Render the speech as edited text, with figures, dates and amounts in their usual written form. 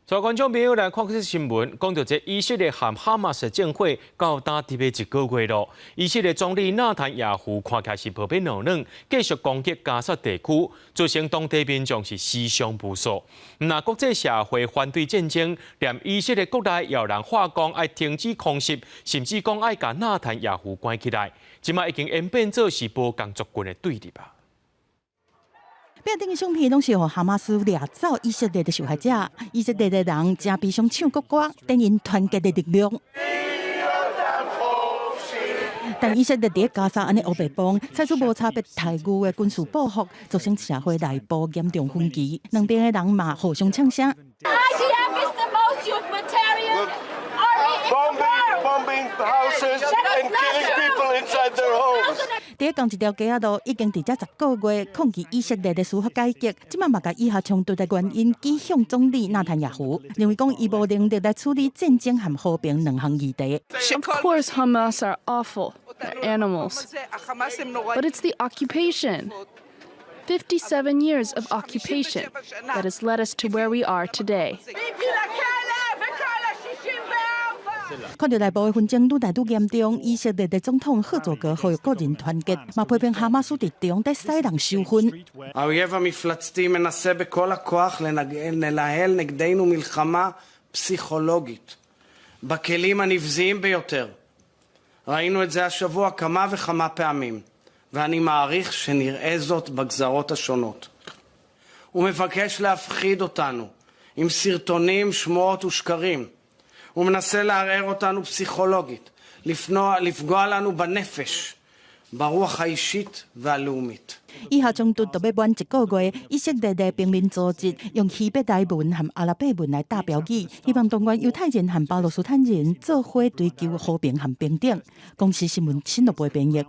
所以觀眾朋友來看這新聞，講著這以色列和哈馬斯戰火到今佇欲一個月囉。以色列總理納坦雅胡看起來是無欲軟軟，繼續攻擊加薩地區，造成當地民眾是死傷無數。毋但國際社會反對戰爭，連以色列國內也有人喊講愛停止空襲，甚至講愛共納坦雅胡關起來。這馬已經演變做是無仝族群的對立啊。壁頂的相片攏是予哈馬斯掠走以色列的受害者，以色列的人誠悲傷唱國歌，展現團結的力量。但以色列佇加沙按呢烏白磅，採取無差別待遇的軍事報復，造成社會內部嚴重分歧，兩邊的人嘛互相嗆聲。 IDF is the most humanitarian army in the world. Bombing houses and killing people inside their homes. 佇仝一條街仔路，已經佇遮10個月抗議以色列的司法改革，這馬嘛共以哈衝突的原因指向總理納坦雅胡，認為講伊無能力來處理戰爭和和平兩項議題。 Of course, Hamas are awful. They're animals. But it's the occupation. 57 years of occupation that has led us to where we are today. 看著內部的紛爭愈來愈嚴重，以色列的總統赫佐格呼籲國人團結，嘛批評哈馬斯佇中佇使人羞恨。 האויב המפלצתי מנסה בכל הכוח לנהל נגדנו מלחמה פסיכולוגית בכלים הנבזיים ביותר. ראינו את זה השבוע כמה וכמה פעמים, ואני מעריך שנראה זאת בגזרות השונות. הוא מבקש להפחיד אותנו עם סרטונים, שמועות ושקרים. הוא מנסה לערער אותנו פסיכולוגית, לפגוע לנו בנפש, ברוח האישית והלאומית. 以哈衝突都欲滿一個月，以色列的平民組織用希伯來文和阿拉伯文來打標語，希望動員猶太人和巴勒斯坦人做伙追求和平和平等。公視新聞新聞部編譯。